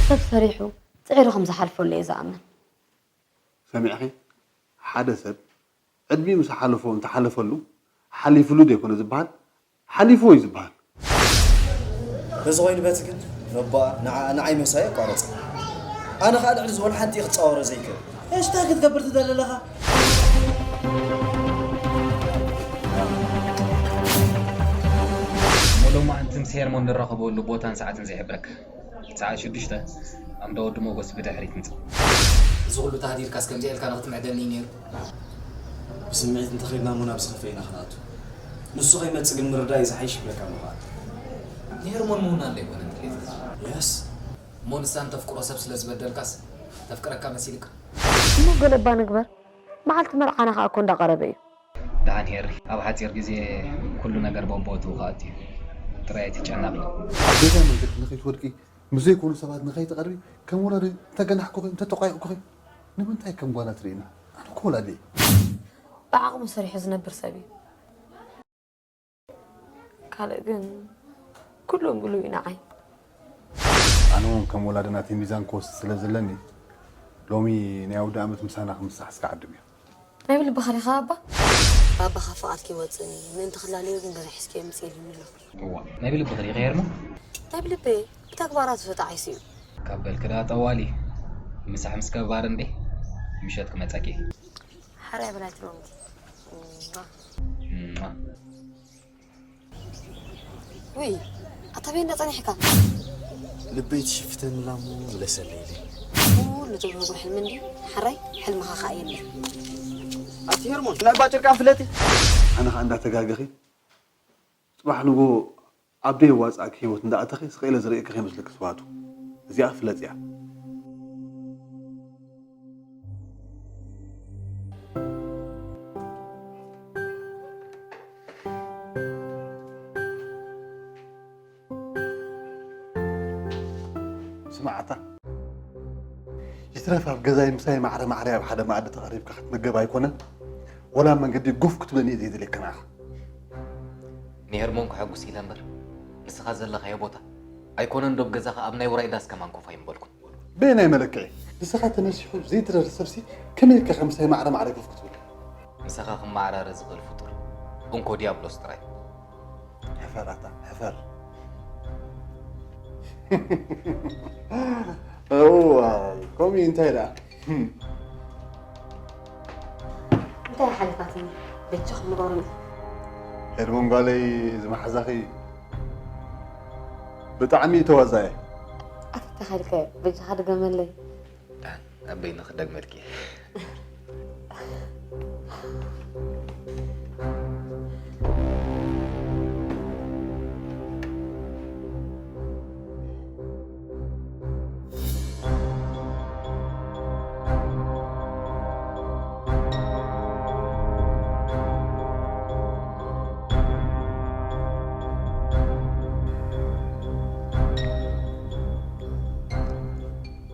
ሰብ ሰሪሑ ጽዒሩ ከም ዝሓልፈሉ እየ ዝኣምን። ሰሚዕኺ? ሓደ ሰብ ዕድሚኡ ምስ ሓለፎ እንተሓለፈሉ ሓሊፍሉ ዶ ይኮነ ዝበሃል? ሓሊፍዎ እዩ ዝበሃል። በዚ ኮይኑ በቲ ግን ነቦኣ ንዓ ንዓይ ምሳይ ኣቋረጸ። ኣነ ከኣ ልዕሊ ዝኾነ ሓንቲ ክጻወሮ ዘይክእል። እሽታ ክትገብር ትደሊ ኣለኻ? እሞ ሎማዓንቲ ምስ ሄርሞን ንራኸበሉ ቦታን ሰዓትን ዘይሕብረካ? ሰዓት ሽዱሽተ ኣምዳ ወዲ ሞጎስ ብድሕሪት ምጻእ። እዚ ኩሉ ተሃዲድካስ ከምዚኣ ኢልካ ንኽትምዕደኒ እዩ ነይሩ። ብስምዒት እንተኺድና እሞ ናብ ዝኸፍአ ኢና ክንኣቱ። ንሱ ከይመጽእ ግን ምርዳእ እዩ ዝሓይሽ ይብለካ ኣለኹ ኣነ። ንሄርሞን ምውናን ዶ ኣይኮነን ድሌትካ? የስ። እሞ ንሳ ንተፍቅሮ ሰብ ስለ ዝበደልካስ ተፍቅረካ መሲልካ? እሞ ገለ እባ ንግበር። መዓልቲ መርዓና ከኣ እኮ እንዳቐረበ እዩ። ደሓን ሄሪ፣ ኣብ ሓጺር ግዜ ኩሉ ነገር በቦትኡ ክኣቱ እዩ። ጥራይ ኣይትጨነቒ። ኣብ ገዛ መንገዲ ንኸይትወድቂ፣ ምስ ዘይኮኑ ሰባት ንኸይትቐርቢ፣ ከም ወላዲ እንተገናሕኩኺ፣ እንተተቋየቕኩኺ፣ ንምንታይ ከም ጓል ኣትርእይና? ኣነ እኮ ወላዲ እየ። ብዓቕሙ ሰሪሑ ዝነብር ሰብ እዩ። ካልእ ግን ኩሉ እንግሉ እዩ ንዓይ። ኣነ እውን ከም ወላዲ ናተይ ሚዛን ክወስድ ስለ ዘለኒ፣ ሎሚ ናይ ኣውደ ኣመት ምሳና ክምሳሕ እስከ ዓድም እየ። ናይ ብልብኻ ዲኻ ኣባ? ባባኻ ፍቓድ ከይወጽእኒ፣ ምእንቲ ክላለዮ ግን ገዛ ሒዝከዮ ምጽእ ኢሉኒ ኣሎ። እዋ፣ ናይ ብልብኺ ዲኺ ሄርሞ? ናይ ብልበይ፣ ብተግባራቱ ተጣዒሱ እዩ። ካብ በልኪ ደኣ ጠዋሊ፣ ምሳሕ ምስ ገባር እንዴ፣ ምሸት ክመጸኪ። ሓራይ ብላይ ትሮምኪ። እማ። እማ። ውይ፣ ኣታ በይ እንዳ ጸኒሕካ? ልበይ ትሽፍተንላ እሞ ምለሰለይ ኢለ። ኩሉ ትብህጎ ሕልሚ እንድዩ። ሓራይ፣ ሕልምኻ ኸኣ የለን። ኣቲ ሄርሞን፣ ናይ ባጭርቃን ፍለጢ። ኣነ ኸኣ እንዳተጋገኺ፣ ጽባሕ ንጎ ኣብ ደየዋጻእኪ ህይወት እንዳኣተኺ ስቕ ኢለ ዝርእየኪ ከይመስለኪ ስብሃቱ። እዚኣ ፍለጥያ። ስማዓታ። ይትረፍ ኣብ ገዛይ ምሳይ ማዕረ ማዕረ ኣብ ሓደ መኣዲ ተቐሪብካ ክትምገብ ኣይኮነን፣ ወላ ኣብ መንገዲ ጉፍ ክትብለኒ እየ ዘይደልየካ ንዓኻ። ንሄርሞን ከሐጉስ ኢለ እምበር፣ ንስኻ ዘለኻዮ ቦታ ኣይኮነን ዶ ኣብ ገዛኻ ኣብ ናይ ውራይ ዳስ ከማን ኮፍ ኣይምበልኩን። በየናይ መለክዒ? ንስኻ ተነሲሑ ዘይትረር ሰብሲ ከመይ ኢልካ ከም ምሳይ ማዕረ ማዕረ ኮፍ ክትብል? ምሳኻ ክመዓራረ ዝኽእል ፍጡር እንኮ ዲያብሎስ ጥራይ። ሕፈር ኣታ፣ ሕፈር። እዋይ፣ ከምኡ እዩ እንታይ ደኣ? እንታይ ሓሊፋትኒ? በጃኹም ንገሩኒ። ኤርሞን ጓለይ፣ እዚ መሓዛኺ ብጣዕሚ እዩ ተዋዛየ። ኣታ ተኻኢልካዮ፣ በጃኻ ድገመለይ። ዳን፣ ኣብ በይንኺ ደግመልኪ።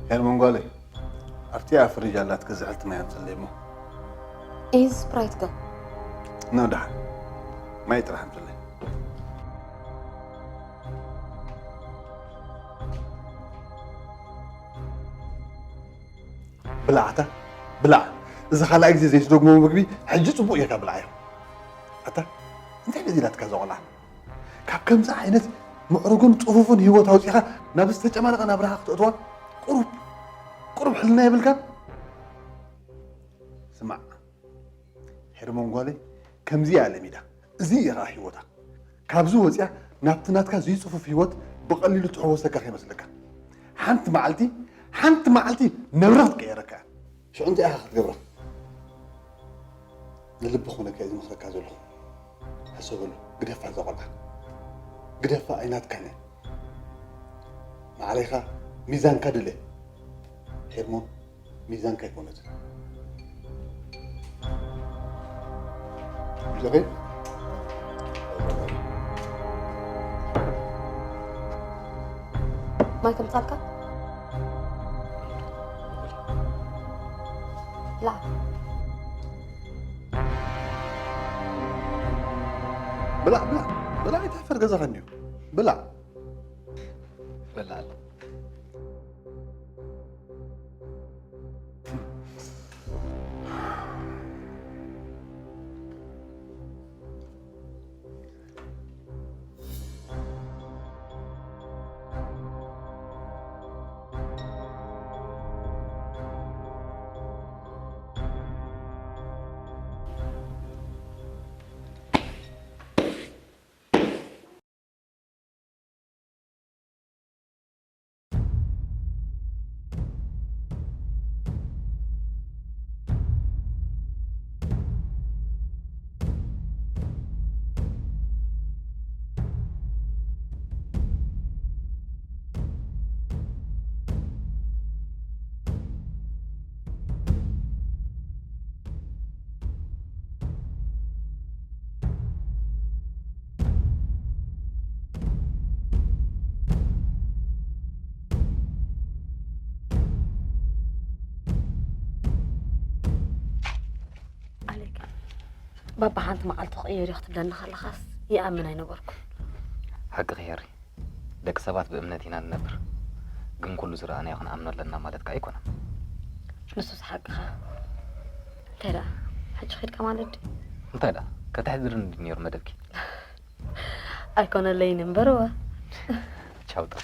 ሄርሞን ጓለይ፣ ኣብቲኣ ፍሪጅ ኣላ፣ ትገዝሐልቲ ማይ ኣምፅለይ እሞ። እዚ ስፕራይት ከ? ና ደሓን ማይ ጥራሕ ኣምፅለይ። ብላዕ ኣታ ብላዕ። እዚ ካልኣይ ግዜ ዘይትደግሞ ምግቢ ሕጂ ፅቡቅ ጌርካ ብላዕ እዩ። ኣታ እንታይ በዚ ኢላትካ እዛ ቆልዓ? ካብ ከምዚ ዓይነት ምዕሩግን ፅፉፍን ህይወት ኣውፂኻ ናብ ዝተጨማለቐ ናብራኻ ክተእትዋ ቁሩብ ቁሩብ ሕልና የብልካን? ስማዕ ሄርሞን ጓለይ ከምዚ እያ ለሚዳ። እዚ እዩ ከዓ ህይወታ። ካብዚ ወፂኣ ናብቲ ናትካ ዘይፅፉፍ ህይወት ብቐሊሉ ትሕወሰካ ከይመስለካ። ሓንቲ መዓልቲ ሓንቲ መዓልቲ ነብራ ክትቀየረካ እያ። ሽዑ እንታይ ኢኻ ክትገብራ? ንልቢ ክኾነካ እዩ ዝመኽረካ ዘለኹ። ሕሰበሉ፣ ግደፋ እዛ ቆልዓ። ግደፋ ኣይናትካን እያ። ማዕረኻ ሚዛንካ ድለ። ሄርሞን ሚዛንካ ኣይኮነትን። ብዘኸይ ማይ ከምጻልካ? ላ ብላዕ ብላዕ ብላዕ ኣይትሕፈር ገዛኻ እኒኦ ብላዕ በላል ኣሌክ፣ ባባ ሓንቲ መዓልቲ ክቕየር እዩ ክትብለኒ ከለኻስ ይኣምን ኣይነበርኩን። ሓቅኺ ሄሪ፣ ደቂ ሰባት ብእምነት ኢና ንነብር፣ ግን ኩሉ ዝረኣናዮ ክንኣምኖ ኣለና ማለት ከኣ ኣይኮነን። ንሱስ ሓቅኻ። እንታይ ደኣ ሕጂ ኺድካ ማለት ድዩ? እንታይ ደኣ ከተሕድርኒ ድዩ ነይሩ መደብኪ? ኣይኮነለይን እምበር እወ። ቻው ጣ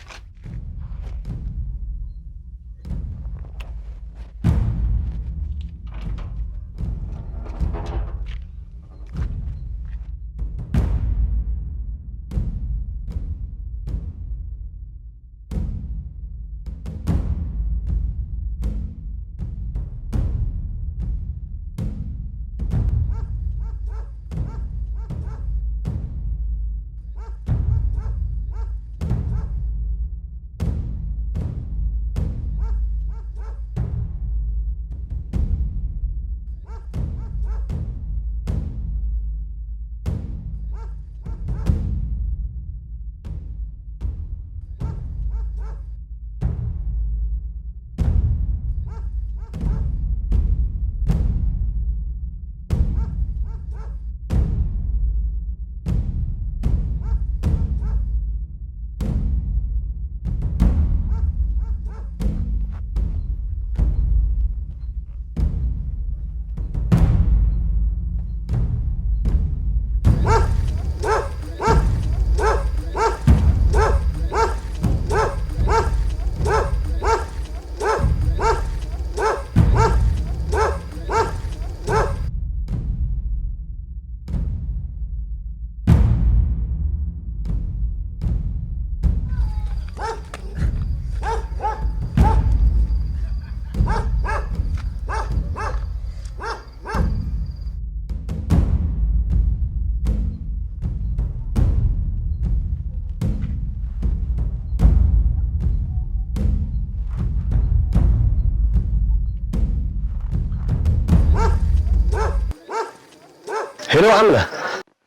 ሄሎ ዓምለ።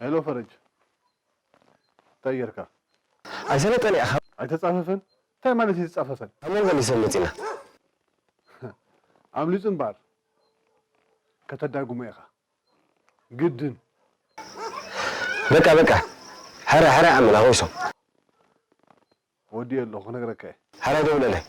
ሄሎ ፈረጅ፣ እንታይ ጌርካ? ኣይሰለጠን ኢኻ። ኣይተጻፈፈን? እንታይ ማለት እዩ ተጻፈፈን? ኣብ መንጎ ንሰምጥ ኢና። ኣምሊጹ እምበኣር ከተዳጉሞ ኢኻ። ግድን። በቃ፣ በቃ። ሕረ፣ ሕረ ኣመና፣ ወይሶም። ወዲ ኣለኹ፣ ክነግረካ እየ። ሕረ ደውለለይ።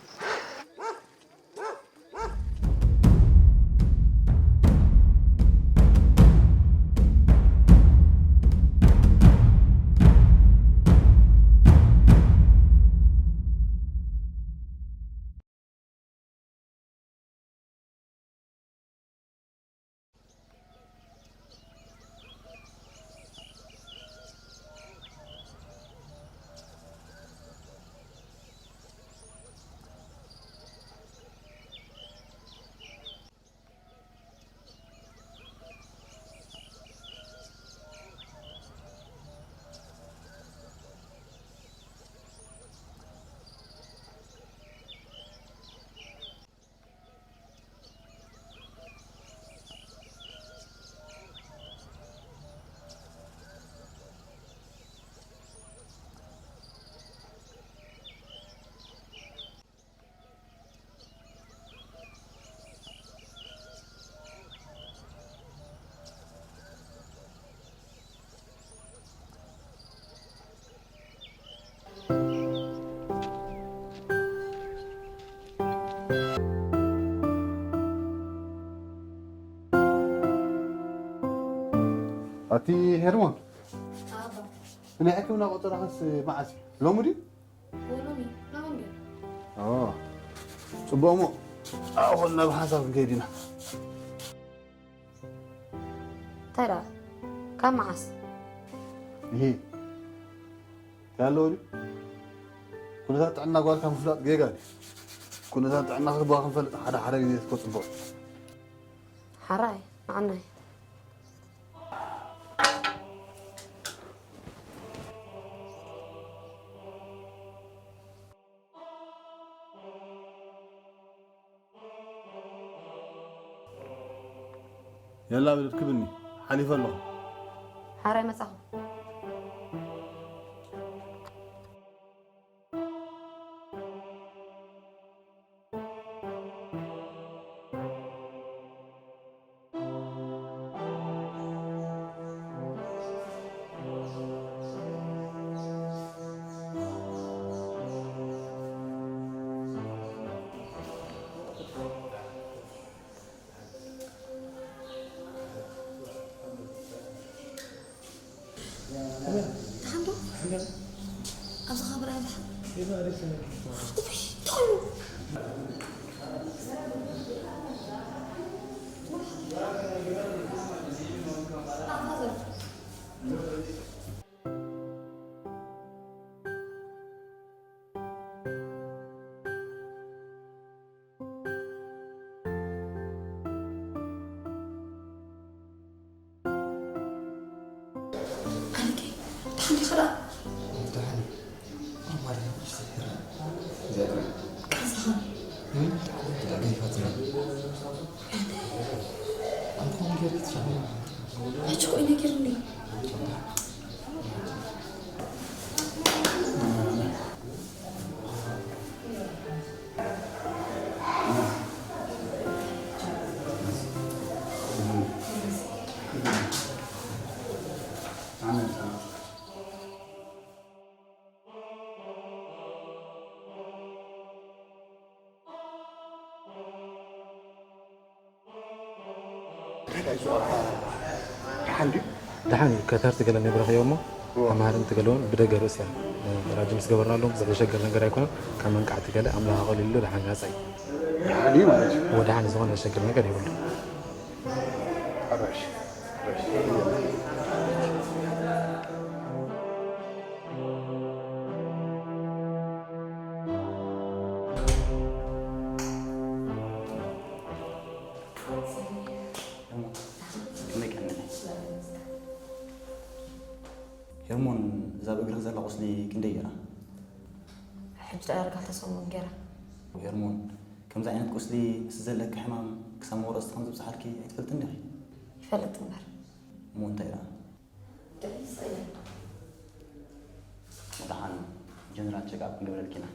ኣቲ ሄርሞን፣ ኣባ። ናይ ሕክምና ቆጸራኸስ መዓስ እዩ? ሎሚ ድዩ? ሎሚ፣ ሎሚ ግን። ኦ፣ ጽቡቕ እሞ፣ ኣብኡ ናብ ሓንሳብ ክንከይድ ኢና። እንታይ ደኣ? ካብ መዓስ? ይሄ፣ እንታይ ኣለዎ ድዩ? ኩነታት ጥዕና ጓልካ ምፍላጥ ጌጋ ድዩ? ኩነታት ጥዕና ክባ ክንፈልጥ ሓደ ሓደ ግዜ እኮ ጽቡቕ። ሓራይ፣ ንዓናይ። የላ ብድድ ክብኒ ሓሊፈ ኣለኹ። ሓራይ መጻኹ። ደሓን ዶ? ኣብዚ ኸብራ ደሓን? ኡይ፣ እንታይ እዩ? ኣነከ፣ ደሓን ዲኻ ደኣ? ደሓን እየ። ኖርማል እየ፣ ብዙሕ ዘይሕረቕ። እግዚኣብሔር። ቃንዛኻ? እም፣ ደሓን እየ፣ ደኣ ገዲፋትኒ። ኣንተ ኸም ገይረ ትሻለኒ። ሕጂ እኮ እዩ ነጊሩኒ። ደሓን ድዩ? ደሓን እዩ። ከተርቲ ገለ ነግረኽዮ እሞ፣ እዎ። ኣማህር እንትገለውን ብደገ ርእስያ፣ ራጅ ምስ ገበርናሎም ዘሸግር ነገር ኣይኮነን። ካብ መንቃዕቲ ገለ ኣምላኽ ኣቐሊሉ ደሓን ናጻ እዩ። ደሓን እዩ ማለት እዩ። እዎ፣ ደሓን ዝኾነ ዘሸግር ነገር የብሉ። ኣራሽ፣ ኣራሽ። ከመይ ቀኒኺ? ሄርሞን፣ እዛ ኣብ እግርኺ ዘላ ቁስሊ ክንደይ ገይራ? ሕጂ ዳርጋ ክልተ ሰሙን ገይራ። ሄርሞን፣ ከምዚ ዓይነት ቁስሊ ምስ ዘለኪ ሕማም ክሳብ መወረስቲ ከም ዝብጽሓልኪ ኣይትፈልጥን ዲኺ? ይፈልጥ እምበር። እሞ እንታይ ደኣ? ደሓን ጀነራል ቸክኣፕ ክንገብረልኪ ኢና።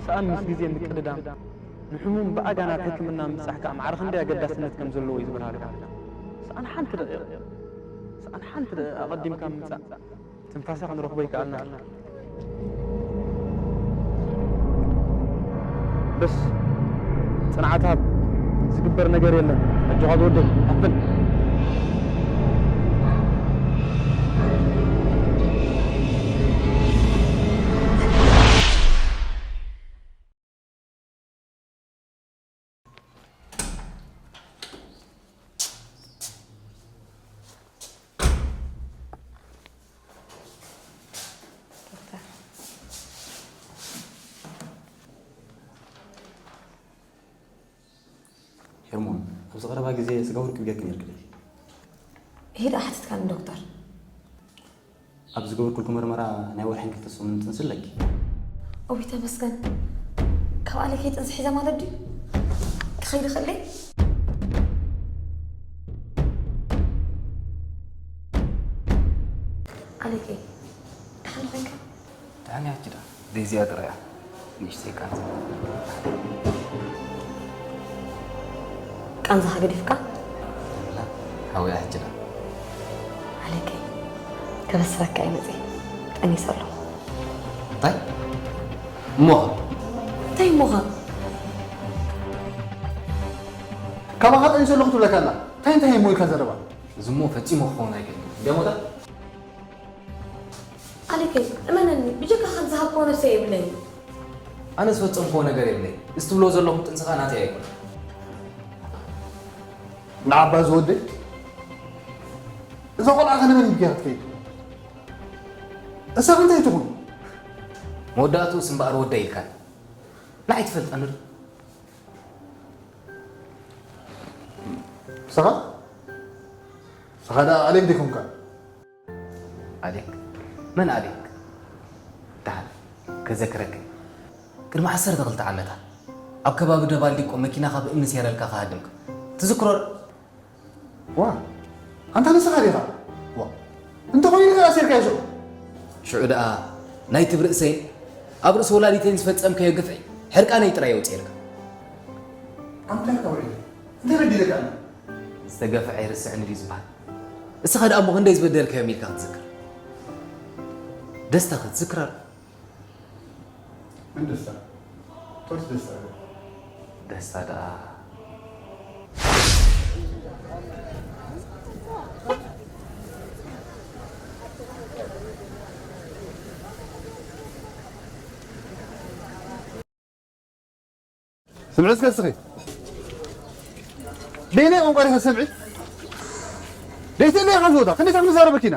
ሰኣን ምስ ግዜ ምቅድዳም፣ ንሕሙም ብኣጋናት ሕክምና ምብጻሕ ከኣ ማዕረ ክንደይ ኣገዳስነት ከም ዘለዎ እዩ ዝብርሃልካ። ሰኣን ሓንቲ ደቂቕ፣ ሰኣን ሓንቲ ደቂቕ ኣቐዲምካ ምምጻእ፣ ትንፋሰ ክንረኽቦ ይከኣልና ኣሎ። በስ ጽንዓት ሃብ፣ ዝግበር ነገር የለን። ኣጆኻ ዝወደይ፣ ሓፍን። ሄርሞን፣ ኣብዚ ቀረባ ግዜ ስጋ ወርቂ ጌርኪ ነይርኪ ድዩ? ኢሂ ደኣ ሓቲትካኒ ዶክተር። ኣብ ዝገበርኩልኪ መርመራ ናይ ወርሕን ክልተ ሰሙንን ጥንሲ ኣለኪ። እውይ ተመስገን። ካብ ኣለከይ ጥንሲ ሒዘ ማለት ድዩ? ክኸይድ ይኽእለይ? ኣለከይ፣ ደሓን ኾንካ? ደሓን እያ ሕጂ ደኣ። ደይዚኣ ጥራይ እያ ንእሽተይ ቃንዛ። ቃንዛኻ ገዲፍካ? ላ፣ ሓወያ ሕጂ ደኣ። ኣለከይ፣ ከበስረካ እየ መፅእ። ጠኒሰ ኣለኹ። እንታይ? እሞኻ? እንታይ እሞኻ? ካባኻ ጠኒሰ ኣለኹ ትብለካ ኣላ። እንታይ እንታይ እሞ ኢልካ ዘረባ? እዚ እሞ ፈጺሙ ክኸውን ኣይክእልን። እንዲያ ሞታ? ኣለከይ፣ እመነኒ፣ ብጀካኻ ዝሃብክዎ ነብሰይ የብለይን። ኣነ ዝፈጸምክዎ ነገር የብለይን። እዚ ትብሎ ዘለኹም ጥንስኻ ናተይ ኣይኮነን። ንዓባ ዝወደይ፣ እዛ ቆልዓ ከ ንመን እዩ ገይራ ትከይድ? እሳ እንታይ ትኹን? መወዳእትኡስ እምበኣር ወደይ ኢልካኒ። ንዓይ ትፈልጠኒ ዶ? ንስኻ? ንስኻ ደኣ ኣሌክ ዲኹምካ? ኣሌክ? መን ኣሌክ? ደሓን ከዘክረካ። ቅድሚ ዓሰርተ ክልተ ዓመታት ኣብ ከባቢ ደባልዲቆ መኪናኻ ብእምኒ ሴረልካ ክሃድምካ። ትዝክሮ ዶ? ዋ፣ ኣንታ ንስኻ ዲኻ? ዋ፣ እንተኾይኑ ከኣ ኣሲርካዮ ሽዑ። ሽዑ ደኣ ናይቲ ብርእሰይን ኣብ ርእሲ ወላዲተይን ዝፈጸምካዮ ግፍዒ ሕርቃነይ ጥራይ ኣውጺኤልካ። ኣንታ ከውዒ፣ እንታይ በዲለካ ኣነ? ዝተገፍዐ ኣይርስዕን ድዩ ዝበሃል? እስኻ ደኣ እሞ ክንደይ ዝበደልካዮም ኢልካ ክትዝክር? ደስታ ክትዝክር ኣሎ። ምን ደስታ? ጦስ ደስታ ኣሎ። ደስታ ደኣ ስምዒ እስከ እስኺ። በየናይ ቋንቋ ዲኻ ትሰምዒ? ደይትእለይ ኢኻ ዝወዳ፣ ክንደይ ታክሊ ዛረበኪና?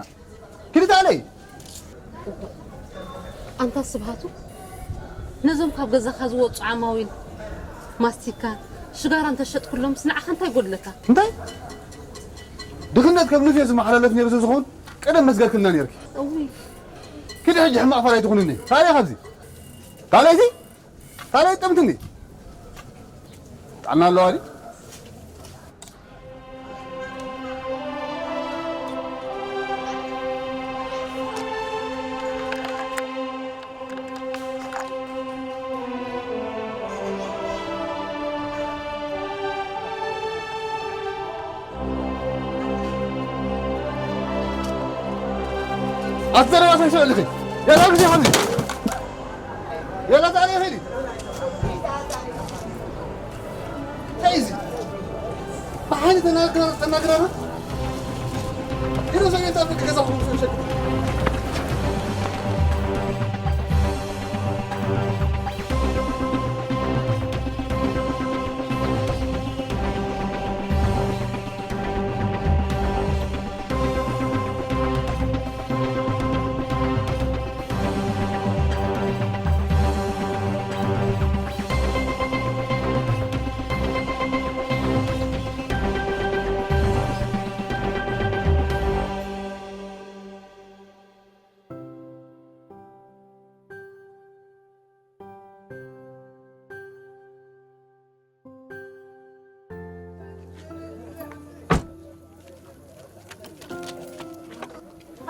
ክልተ ኣለይ። ኣንታ ስብሃቱ፣ ነዞም ካብ ገዛኻ ዝወጹ ዓማዊል ማስቲካ፣ ሽጋራ እንተሸጥኩሎምስ ንዓኻ እንታይ ጎድለካ? እንታይ? ድኽነት ከም ኑፌ ዝመሓላለፍ ነይሩ ተዝኸውን ቀደም መስገርክልና ነይርኪ። እውይ። ኪዲ ሕጂ ሕማቕ ፈላይ ትኹንኒ። ካልኣይ ካብዚ። ካልኣይቲ? ካልኣይ ጥምትኒ። ጥዕና ኣለዋ ድዩ? ኣትዘረባ ሳይሶ ኣለኺ። ያላ ግዜ ሓዚ። ያላ ጣልያ ኸዲ። እንታይ እዚ? ብሓይሊ ተናግራ-፣ ተናግራና? ኢሉ ሰው የጣፍቅ ገዛ ሁሉ ሰው ይሸጥ።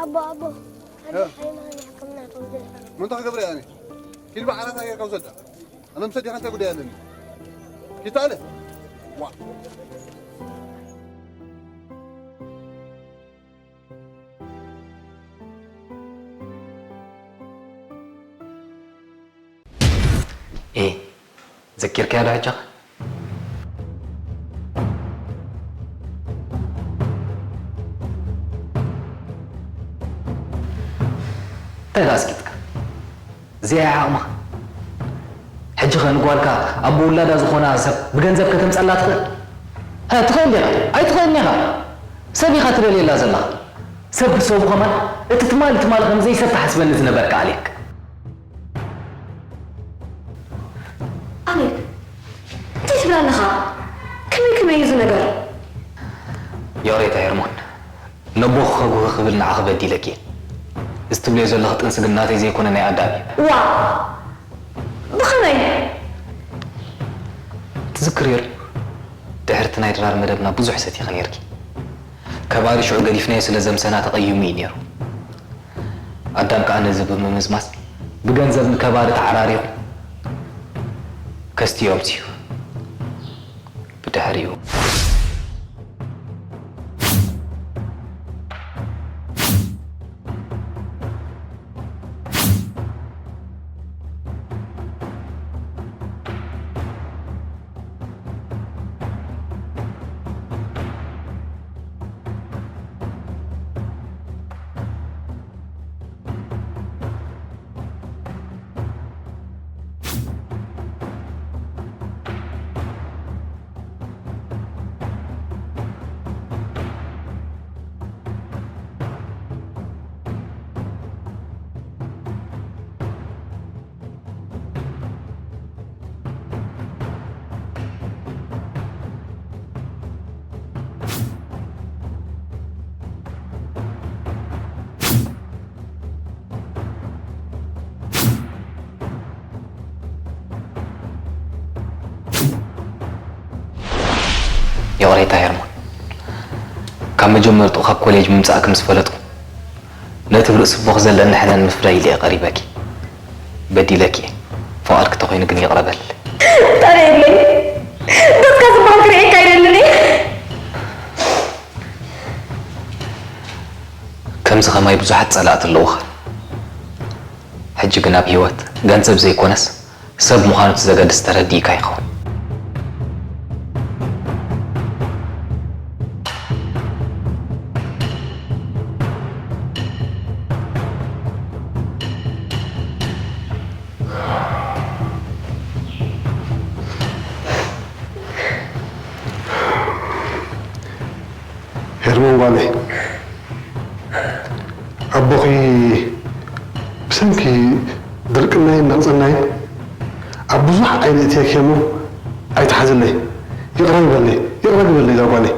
ኣቦ፣ ኣቦ፣ ሓደ እ። ሓይማኖት ሕክምና ክወስደልካ። ምን ተኽገብር ያኔ? ኪድ በዓላት ኣየር ከውሰዳ። ኣመምሰ ዲኻ እንታይ ጉዳይ ኣለኒ? ኪታለ? ዋ። ኤ፣ ዘኪርካዮ ዶ ሕጂ ኸ? እንታይ ደኣ ኣስኪትካ? እዚኣ እያ ዓቕምኻ። ሕጂ ኸ ንጓልካ ኣብ ውላዳ ዝኾና ሰብ ብገንዘብ ከተምጸላ ትኽእል? ሀ፣ ትኽእል ዲኻ? ኣይትኽእልን ኢኻ። ሰብ ኢኻ ትደልየላ ዘለኻ። ሰብ ብሰቡ ኸማን እቲ ትማሊ ትማሊ ከም ዘይሰብ ትሓስበኒ ዝነበርካ ኣሌክ። ኣሌክ፣ እንታይ ትብል ኣለኻ? ከመይ ከመይ እዩ እዚ ነገር? ይቕሬታ ሄርሞን፣ ነቦኺ ከጉሂ ክብል ንዓኺ በዲለኪ እየ። እዚ ትብልዮ ዘለኺ ጥንሲ ግን ናተይ ዘይኮነ ናይ ኣዳም እዩ። ዋ! ብኸመይ? ትዝክርዮ ድዩ? ድሕሪ እቲ ናይ ድራር መደብና ብዙሕ ሰቲኺ ነይርኪ። ከባሪ ሽዑ ገዲፍናዮ ስለ ዘምሰና ተቐይሙ እዩ ነይሩ። ኣዳም ከኣ ነዚ ብምምዝማዝ ብገንዘብ ንከባሪ ተዓራሪኹ ከስትዮ ኣምስዩ። ብድሕሪኡ ይቕሬታ ሄርሞን፣ ካብ መጀመርትኡ ካብ ኮሌጅ ምምጻእኪ ምስ ፈለጥኩ ነቲ ብርእሲ ኣቦኺ ዘለኒ ሕነን ምፍዳይ ኢለ እየ ቀሪበኪ። በዲለኪ እየ። ፍቓድኪ ተኾይኑ ግን ይቕረ በልለይ። ጣልያ የብለይ። ገጽካ ዝበሃል ክርእየካ ኣይደልን እየ። ከምዚ ከማይ ብዙሓት ጸላእቲ ኣለዉኻ። ሕጂ ግን ኣብ ህይወት ገንዘብ ዘይኮነስ ሰብ ምዃኑ እቲ ዘገድስ ተረዲእካ ይኸውን። ሄርሞን ጓለይ፣ ኣቦኺ ብሰንኪ ድርቅናይን ነቕጸናይን ኣብ ብዙሕ ዓይኒ እትየኪ እሞ ኣይትሓዝለይ። ይቕረ ግበርለይ፣ ይቕረ ግበርለይ እዛ ጓለይ።